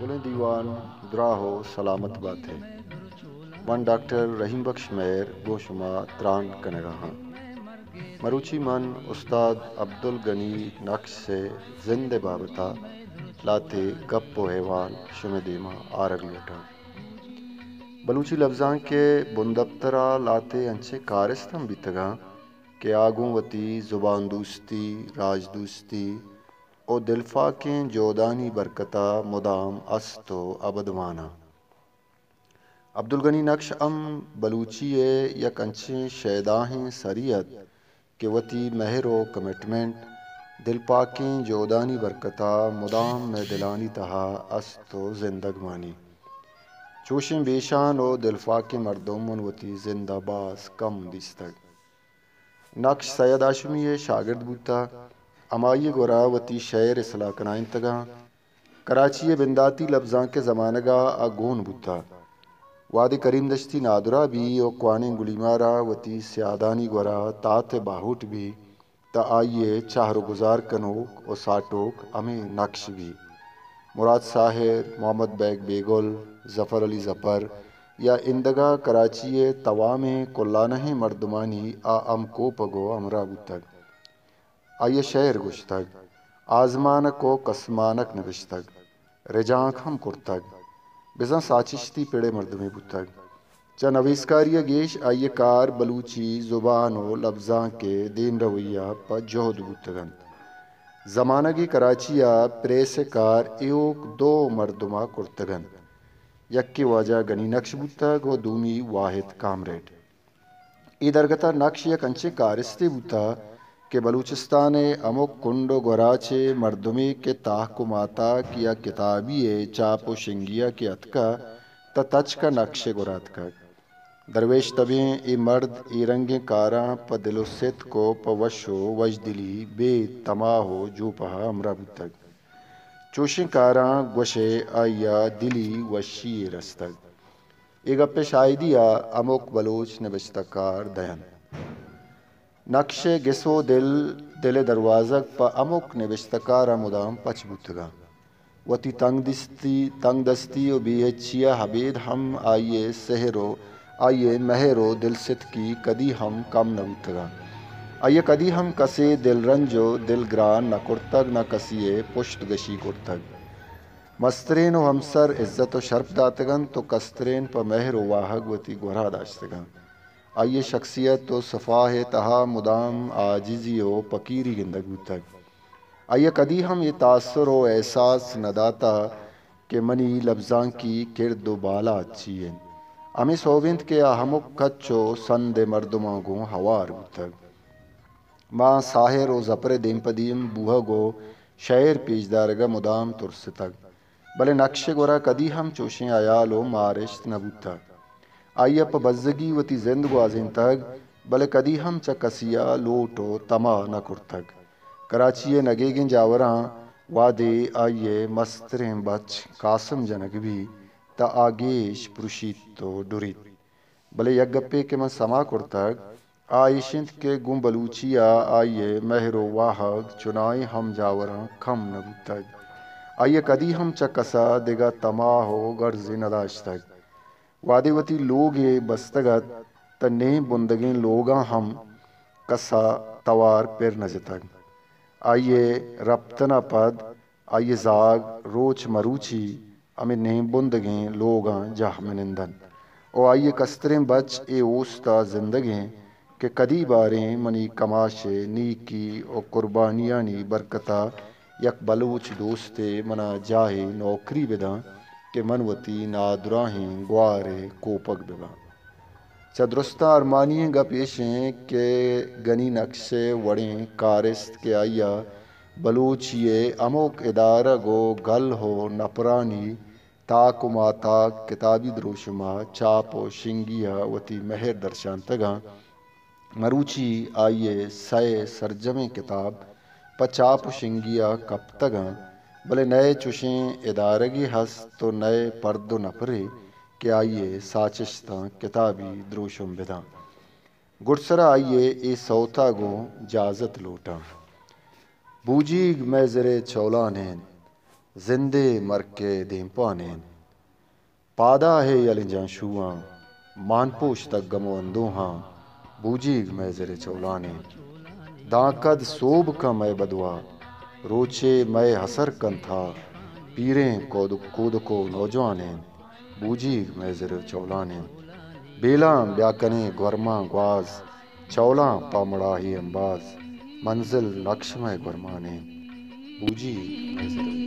گلیں دیوان، دراہ ءُ سلامت بات ئے۔ من ڈاکٹر رحیم بخش مہر گوں شما تران کنگ ءَ آں۔ مروچی من استاد عبدالغنی نقش ءِ زند ءِ بابت ءَ لہتے گپ ءُ احوال شمئے دیم ءَ آرگ لوٹاں۔ بلوچی لبزانک ءِ بندپتر ءَ لہتے انچیں کارست ہم بیتگ اَنت کہ آ گوں وتی زبان دوستی، راج دوستی ءُ دلپاکیں جہدانی برکت ءَ مدام است ءُ ابدمان اَنت۔ عبدالغنی نقش ہم بلوچی ءِ یک انچیں شیداہیں سرے اَت کہ وتی مہر ءُ کمٹمنٹ، دلپاکیں جہدانی برکت ءَ مدام مئے دلانی تہا است ءُ زندگ مانی۔ چوشیں بے شان ءُ دلپاکیں مردم من وتی زند ءَ باز کم دیستگ۔ نقش سید ہاشمی ءِ شاگرد بوتہ، ہمائی ءِ گورا وتی شئیر اصلاح کنائینتگ اَنت۔ کراچی ءِ بنداتی لبزانک ءِ زمانگ ءَ آ گون بوتہ۔ وہدے کریم دشتی نادراہ بی ءُ کوہنیں گلیمار ءَ وتی سیادانی گورا تات ءِ باہوٹ بی، تہ آئی ءِ چہر ءُ گزار کنوک ءُ ساٹوک ہمے نقش بی۔ مراد ساحر، محمد بیگ بیگل، ظفر علی ظفر یا ایندگہ کراچی ءِ توامیں کلانہیں مردمانی آ ہمکوپگ ءُ ہمراہ بوتگ۔ آئی ءَ شئیر گوشتگ، آزمانک ءُ کسمانک نبشتگ، رجانک ہم کرتگ، بزاں ساچشتی پڑ ءِ مردمے بوتگ۔ چہ نبیسکاری ءَ گیش آئی ءِ کار بلوچی زبان ءُ لبزانک ءِ دیمروی ءَ پہ جہد بوتگ اَنت۔ زمانگے کراچی ءَ پریس ءِ کار ایوک دو مردم ءَ کرتگ اَنت، یکے واجہ غنی نقش بوتگ ءُ دومی واحد کامریڈ۔ اے درگت ءَ نقش یک انچیں کارستے بوتہ کہ بلوچستان ءِ ہمک کنڈ ءُ گوراچ ءِ مردمے کہ تاک ءُ ماتاک یا کتابی ءِ چاپ ءُ شنگی ءَ کہ اتکہ، تہ تچک ءَ نقش ءِ گورا اتکگ۔ درویش تبیں اے مرد اے رنگیں کاراں پہ دل ءُ ستک ءُ پہ وش ءُ وژدلی بے تماہ ءُ جوپہ ءَ ہمراہ بوتگ۔ چوشیں کاراں گوش ئے آئی ءَ دلی وشی یے رستگ۔ اے گپ ءِ شاہدی ءَ ہمک بلوچ نبشتہ کار دئینت۔ نقش ءِ گس ءُ دل، دل ءِ دروازگ پہ ہمک نبشتہ کار ءَ مدام پچ بوتگ اَنت۔ وتی تنگ دستی، تنگ دستی ءُ بے ہچی ءَ ابید ہم آئی ءِ سحر ءُ آئی ءِ مہر ءُ دلستکی کدی ہم کم نہ بوتگ اَنت۔ آئی ءَ کدی ہم کسے دلرنج ءُ دلگران نہ کرتگ، نہ کسی ءِ پشت گشی کرتگ۔ مسترین ءُ ہمسر عزت ءُ شرپ داتگ اَنت ءُ کسترین پہ مہر ءُ واہگ وتی گورا داشتگ اَنت۔ آئی ءِ شخصیت ءُ صفاہ ءِ تہا مدام عاجزی ءُ پکیری گندگ بوتگ۔ آئی ءَ کدی ہم اے تاثر ءُ احساس نہ داتہ کہ منی لبزانکی کرد ءُ بالاد چی اِنت۔ ہمے سوب اِنت کہ آ ہمک کچ ءُ سند ءِ مردماں گوں ہوار بوتگ۔ ماں ساحر ءُ ظفر ءِ دیم پہ دیم بوہگ ءُ شئیر پیش دارگ ءَ مدام ترستگ، بلے نقش ءِ گورا کدی ہم چوشیں ہیال ءُ مارشت نہ بوتہ۔ آئی ءَ پہ بزگی وتی زند گوازینتگ، بلے کدی ہم چہ کسی ءَ لوٹ ءُ تما نہ کرتگ۔ کراچی ءِ نگیگیں جاوراں وہدے آئی ءِ مستریں بچ قاسم جنگ بیت، تہ آ گیش پرشیت ءُ ڈریت۔ بلے یک گپے کہ من سما کرتگ، آ ایش اِنت کہ گوں بلوچی ءَ آئی ءِ مہر ءُ واہگ چنائیں ہم جاوراں کم نہ بوتگ۔ آئی ءَ کدی ہم چہ کس ءَ دگہ تماہ ءُ گرزے نہ داشتگ۔ وہدے وتی لوگے بستگ اَت، تہ نیم بندگیں لوگاں ہم کس ءَ توار پر نہ جتگ۔ آئی ءِ رپتن ءَ پد آئی ءِ زاگ روچ مروچی ہمے نیم بندگیں لوگاں جاہ منند اَنت ءُ آئی ءِ کستریں بچ اے اوست ءَ زندگ اِنت کہ کدی باریں منی کماش ءِ نیکی ءُ قربانیانی برکت ءَ یک بلوچ دوستے من ءَ جاہے نوکری بدنت کہ من وتی نادراہیں گوار ءِ کوپگ بباں۔ چہ درستاں ارمانی ئیں گپ ایش اِنت کہ غنی نقش ءِ وڑیں کارست کہ آئی ءَ بلوچی ءِ ہمک ادارگ ءُ گل ءُ نپرانی تاک ءُ ماتاک کتابی دروشم ءَ چاپ ءُ شنگی ءَ وتی مہر درشانتگ اَنت، مروچی آئی ءِ سئے سرجمیں کتاب پہ چاپ ءُ شنگی ءَ کپتگ اَنت، بلے نئے چشیں ادارگے ہست ءُ نئے پرد ءُ نپرے کہ آئی ءِ ساچشتاں کتابی دروشم بداں۔ گڈسرا آئی ءِ اے سوت ءَ گوں جازت لوٹاں۔ بوجیگ مئے زر ءِ چولان اِنت، زندے مرگ ءِ دیمپان اِنت۔ پادا ہے یلیں جانشواں، مان پوشتگ گم ءُ اندوہاں، بوجیگ مئے زر ءِ چولان اِنت۔ داں کد سوب کن مئے بدواہ، روچے مئے ہسر کنت ہا، پیریں کودک، کودک ءُ نوجوان اِنت، بوجیگ مئے زر ءِ چولان اِنت۔ بیلاں بیا کنیں گورماں گواز، چولاں پہ مڑاہی امباز، منزل نقش مئے گورمان اِنت، بوجی مئے زر ءِ۔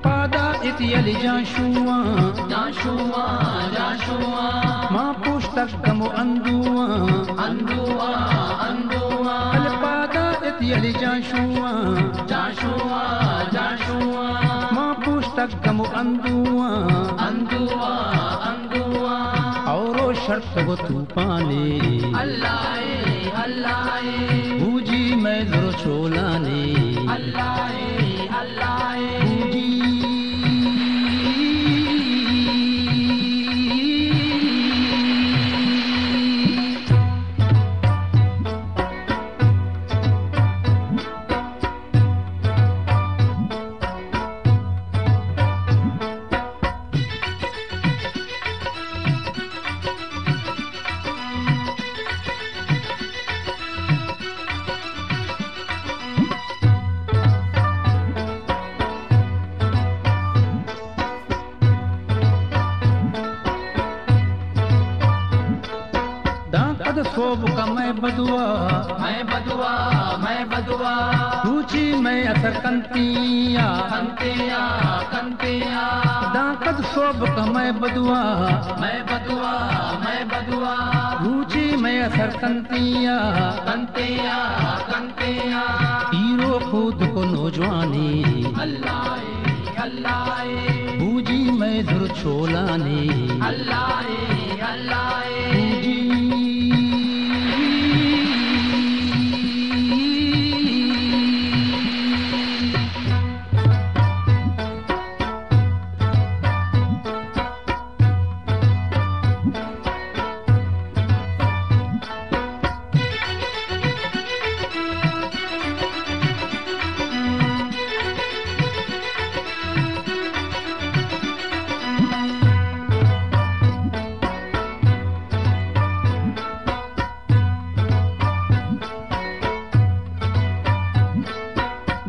پادا ات یل جانشواں، جانشواں، جانشواں۔ ما پوشتگ گم ءُ اندوہاں، اندوہاں، اندوہاں۔ ال پادا ات یل جانشواں، جانشواں، جانشواں۔ ما پوشتگ گم ءُ اندوہاں، اندوہاں، اندوہاں۔ اور شرتگ ءُ طوفانے، اللہ اے، اللہ اے۔ بوجی مئے زر ءِ چولانے، اللہ اے، اللہ اے۔ بوجی۔ داں کد سوب کن مئے بدواہ، مئے بدواہ، مئے بدواہ۔ روچی مئے اثر کنتیا، کنتیا، کنتیا۔ داں کد سوب کن مئے بدواہ، مئے بدواہ، مئے بدواہ۔ روچی مئے اثر کنتیا، کنتیا، کنتیا۔ پیرو کودک ءُ نوجوانے، اللہ اے، اللہ اے۔ بوجی مئے زر ءِ چولانے، اللہ اے، اللہ اے۔ بوجی۔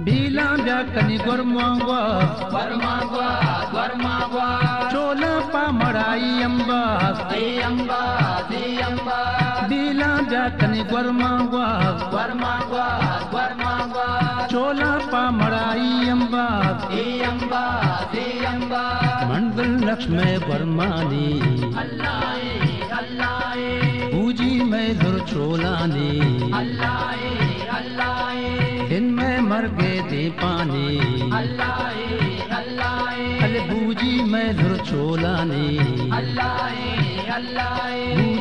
بیلاں بیا کنی گورماں گواز، گورماں گواز، گورماں گواز۔ چولاں پہ مڑائی امباز، اے امباز، اے امباز۔ بیلاں بیا کنی گورماں گواز، گورماں گواز، گورماں گواز۔ چولاں پہ مڑائی امباز، اے امباز، اے امباز۔ منزل نقش مئے گورمانی، اللہ اے، اللہ اے۔ بوجی مئے زر ءِ چولانی، اللہ اے، اللہ اے۔ دن مئے مرگ ءِ دیمپانی، اللہ اے، اللہ اے۔ ال بوجی مئے زر ءِ چولانی، اللہ اے، اللہ اے۔